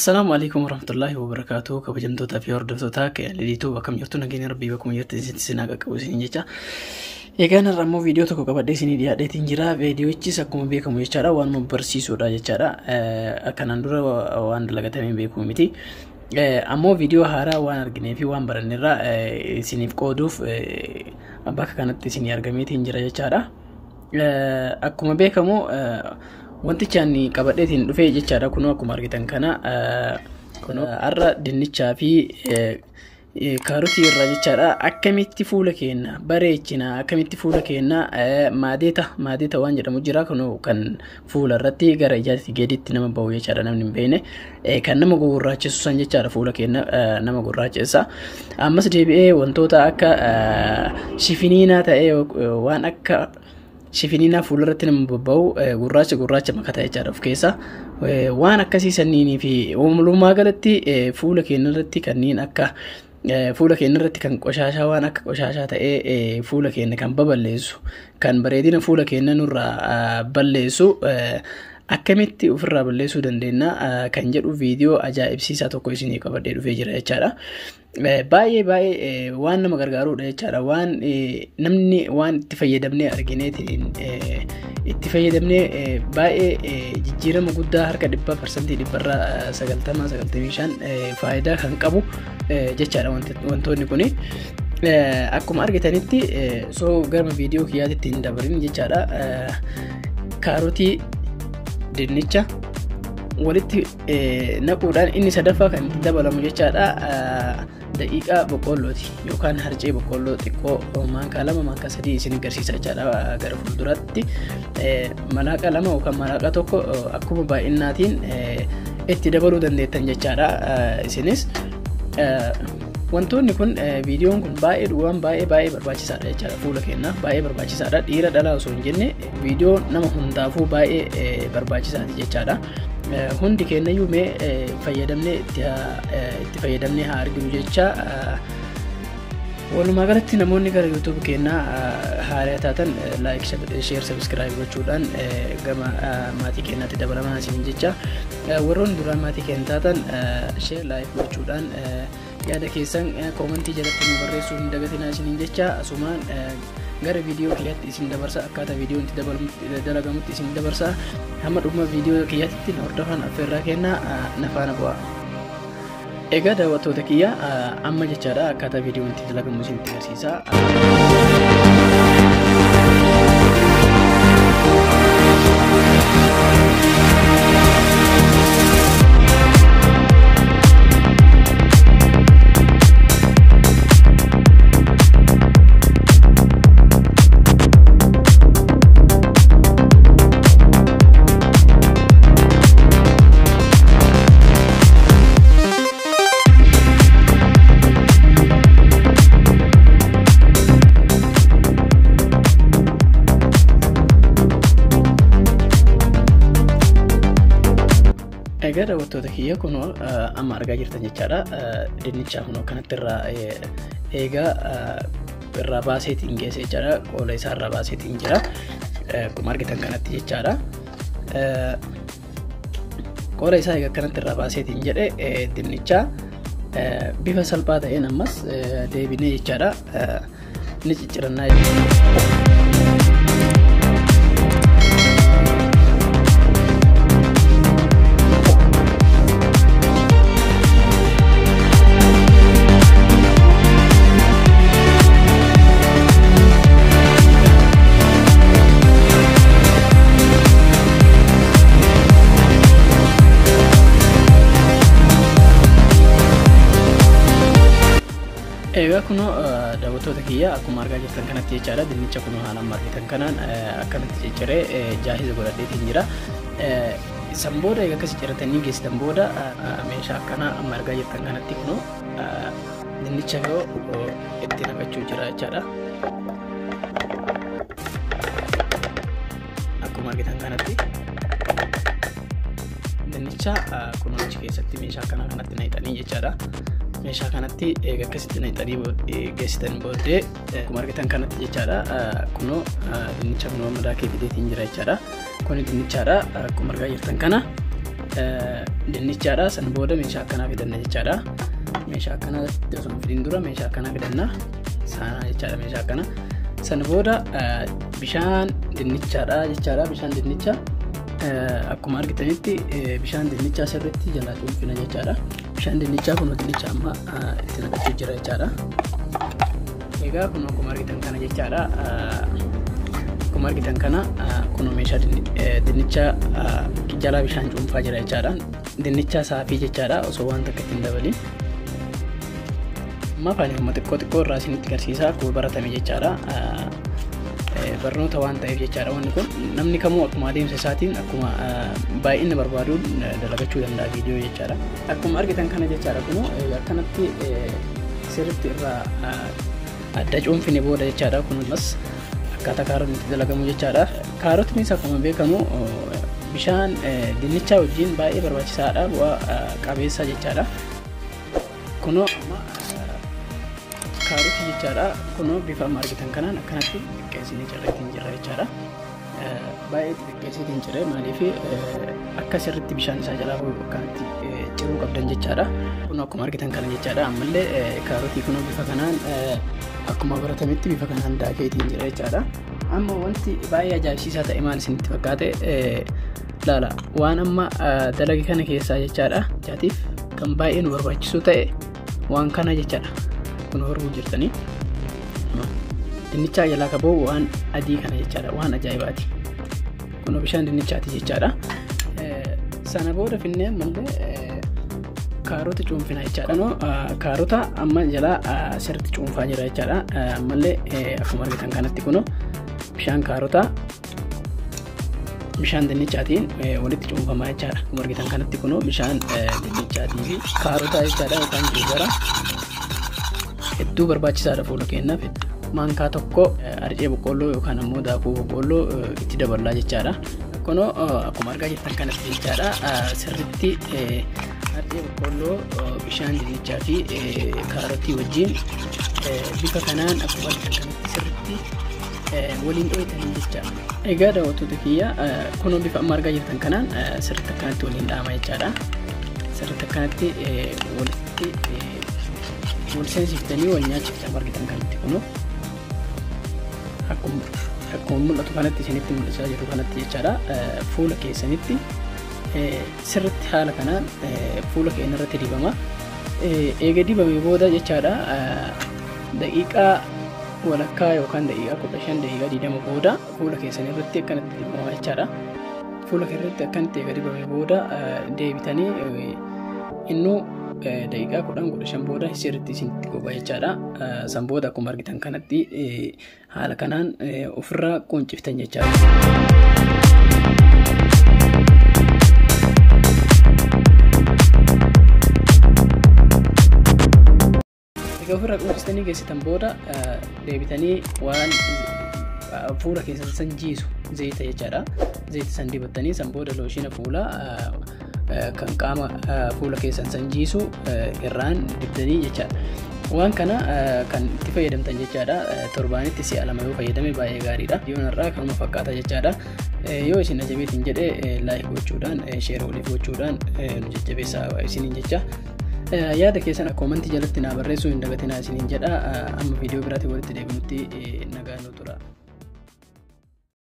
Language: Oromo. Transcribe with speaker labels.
Speaker 1: Assalaamu alaikum warahmatullahi wabarakatuh. Kabajamtootaa fi hordoftoota Liliituu akkam jirtu nageenya rabbii bakkuma jirtu isin haa qaqqabu isiniin jecha. Egaan har'a immoo viidiyoo tokko qabadhee isinii dhiyaadheetiin jira. Viidiyochis akkuma beekamu jechaadha waanuma barsiisuudha jechaadha. Akkanaan dura waan dalagatamee beekamu miti. Ammoo viidiyoo haaraa waan arginee fi waan barannerraa isiniif qooduuf bakka kanatti isinii argameetiin jira jechaadha. Akkuma beekamu wantichi ani qabadheetiin dhufee jechaadha kunoo akkuma argitan kana kunoo har'a dinnichaa fi kaarotii irraa jechaadha akkamitti fuula keenya bareechina akkamitti fuula keenya maadeeta waan jedhamu jira kunoo kan fuula irratti gara ijaatti gaditti nama bahu jechaadha namni hin beekne kan nama gurraachisu san jechaadha fuula keenya nama gurraachisa. Ammas deebi'ee wantoota akka shifiniinaa ta'ee waan akka shifiniinaa fuulduratti nama bobba'u gurraacha gurraacha makata jechaadha of keessa waan akkasii sanniinii fi walumaa galatti fuula keenya irratti kanneen akka fuula keenya irratti kan qoshaashaa waan akka qoshaashaa ta'ee fuula keenya kan baballeessu kan bareedina fuula keenya nurraa balleessu akkamitti ofirraa balleessuu dandeenya kan jedhu viidiyoo ajaa'ibsiisaa tokko isinii qabadhee dhufee jira jechaadha. Baay'ee baay'ee waan nama gargaarudha jechaadha. Waan namni waan itti fayyadamnee argineetiin itti fayyadamnee baay'ee jijjiirama guddaa harka 100% dhibbarraa 90 95 faayidaa kan qabu jechaadha wantoonni kuni. Akkuma argitanitti soo gara viidiyoo kiyyaatti hin dabarin jechaadha. Kaarotii dinnicha walitti naquudhaan inni sadaffaa kan itti dabalamu jechaadha. Daqiiqaa boqqoollooti yookaan harcee boqqoolloo xiqqoo maankaa 2 maankaa 3 isin agarsiisa jechaadha gara fuulduraatti. Malaaqa 2 yookaan malaaqa 1 akkuma baay'inaatiin itti dabaluu dandeettan jechaadha. Isinis wantoonni kun viidiyoon kun baay'ee dhugaan baay'ee baay'ee barbaachisaadha jechaadha fuula keenyaaf baay'ee barbaachisaadha dhiira dhalaa osoo hin jenne viidiyoo nama hundaafuu baay'ee barbaachisaati jechaadha. Hundi keenyayyuu mee fayyadamnee itti fayyadamnee haa arginu jecha. Walumaa galatti namoonni gara YouTube keenyaa haaraa taatan like, share, subscribe gochuudhaan gama maatii keenyaatti dabalamaa isin jecha. Warroonni duraan maatii keenya taatan share, like gochuudhaan yaada keessan koomentii jalatti nu barreessuu hin dagatinaa isiniin jecha. Asumaan gara viidiyoo kiyyaatti isin dabarsa akkaataa viidiyoon itti dalagamutti isin dabarsa. Hamma dhuma viidiyoo kiyyaatti hordofan affeerraa kennaa na faana bu'a. Egaa daawwattoota kiyya amma jechaadha akkaataa viidiyoon itti dalagamu isinitti agarsiisa. Egaa daawwattoota kiyya kunoo amma argaa jirtan jechaadha. Dinnichaa kunoo kanatti irraa eegaa irraa baaseetiin geesse jechaadha. Qoola isaa irraa baaseetiin jira. Akkuma argitan kanatti jechaadha. Qoola isaa egaa kanatti irraa baaseetiin jedhe dinnichaa bifa salphaa ta'een ammas deebinee jechaadha. Ni ciccirannaa jechuudha. Egaa kunoo daawwattoota kiyya akkuma argaa jirtan kanatti jechaadha. Dinnicha kunoo haala amma argitan kanaan akkanatti cicciree jaahiza godhadheetiin jira. San booda egaa akkas cicciratanii geessitan booda meeshaa akkanaa amma argaa jirtan kanatti kunoo dinnicha yoo itti naqachuu jira jechaadha. Akkuma argitan kanatti dinnicha kunoo achi keessatti meeshaa akkanaa kanatti naqxanii jechaadha. Meeshaa kanatti eega akkasitti naqxanii geessitan booddee akkuma argitan kanatti jechaadha. Kunoo dinnicha kunoo amma daakee fideetiin jira jechaadha. Kuni dinnichaadha akkuma argaa jirtan kana. Dinnichaadha. San booda meeshaa akkanaa fidanna jechaadha. Meeshaa akkanaatti osoo hin fidin dura meeshaa akkanaa fidanna. Saanaa jechaadha meeshaa akkana. San booda bishaan dinnichaadha jechaadha. Bishaan dinnicha akkuma argitanitti bishaan dinnichaa sirriitti jalaa cuunfina jechaadha. Bishaan dinnichaa kun dinnicha amma itti naqachuu jira jechaadha. Egaa kun akkuma argitan kana jechaadha. Akkuma argitan kana kun meeshaa dinnicha jalaa bishaan cuunfaa jira jechaadha. Dinnicha saafii jechaadha osoo waan takka ittiin dabalin. Amma afaan xiqqoo xiqqoo irraa isinitti agarsiisa akkuma baratame jechaadha. Barnoota waan ta'eef jechaadha wanni kun namni kamuu akkuma adeemsa isaatiin akkuma baay'ina barbaaduun dalagachuu danda'a viidiyoo jechaadha. Akkuma argitan kana jechaadha kun akkanatti sirriitti irraa adda cuunfine booda jechaadha kunumas akkaataa kaarotni itti dalagamu jechaadha. Kaarotnis akkuma beekamu bishaan dinnichaa wajjin baay'ee barbaachisaadha bu'aa qabeessa jechaadha. Kunoo amma kaarotii jechaadha. Kunoo bifa amma argitan kanaan akkanatti xiqqeessinee cirreetiin jirra jechaadha. Baay'ee xixiqqeessitiin ciree maaliif akka sirriitti bishaan isaa jalaa bu'u akkanatti ciruu qabdan jechaadha. Kunoo akkuma argitan kana jechaadha. Ammallee kaarotii kunoo bifa kanaan akkuma baratametti bifa kanaan daakeetiin jira jechaadha. Amma wanti baay'ee ajaa'ibsiisaa ta'e maal isinitti fakkaate laala waan amma dalage kana keessaa jechaadha. Jaatiif kan baay'ee nu barbaachisu ta'e waan kana jechaadha. Kun horuu jirtanii dinnichaa jalaa qaboo waan adii kana jechaadha. Waan ajaa'ibaati. Kun bishaan dinnichaati jechaadha. Sana booda finnee ammallee kaarota cuunfina jechaadha. Kaarota amma jalaa sirriitti cuunfaa jira jechaadha. Ammallee akkuma argitan kanatti kunoo bishaan kaarotaa bishaan dinnichaatiin walitti cuunfamaa jechaadha. Akkuma argitan kanatti kunoo bishaan dinnichaatii fi kaarotaa jechaadha yookaan juuzara hedduu barbaachisaadha fuula keenyaaf. Maankaa tokko arcee boqqoolloo yookaan ammoo daakuu boqqoolloo itti daballaa jechaadha. Kunoo akkuma argaa jirtan kanatti jechaadha sirriitti arcee boqqoolloo bishaan dinnichaa fi kaarotii wajjin bifa kanaan akkuma argitan kanatti sirriitti waliin dhoyitanii jechaadha. Egaa daawwattoota kiyya kunoo bifa amma argaa jirtan kanaan sirriitti akkanatti waliin dhahama jechaadha. Sirriitti akkanatti walitti wal seensiftanii wal nyaachiftan argitan kanatti kunoo akkuma mul'atu kanatti isinitti mul'achaa jiru kanatti jechaadha. Fuula keessanitti sirriitti haala kanaan fuula keenya irratti dibama. Eega dibamee booda jechaadha daqiiqaa walakkaa yookaan daqiiqaa 15 daqiiqaa 20 booda fuula keessan irratti akkanatti dibama jechaadha. Fuula keenya irratti akkanatti eega dibamee booda deebitanii innuu daqiiqaa 10-15 booda sirriitti isinitti goga jechaadha. San booda akkuma argitan kanatti haala kanaan ofirraa qunciftan jechaadha. Egaa ofirraa quncistanii geessitan booda deebitanii waan fuula keessan san jiisu zayita jechaadha. Zayita san dibattanii san booda looshiina fuulaa kan qaama fuula keessan san jiisu irraan dibdanii jechaadha. Waan kana kan itti fayyadamtan jechaadha. Torbaanitti si'a 2 yoo fayyadame baay'ee gaariidha. Yoon irraa kanuma fakkaata jechaadha. Yoo isin ajabeetiin jedhee laayik gochuudhaan sheer waliif gochuudhaan nu jajjabeessaa isiniin jecha. Yaada keessan koomantii jalatti naa barreessuu hin dagatinaa isiniin jedha. Amma viidiyoo biraatiin walitti deebinutti nagaa nu tura.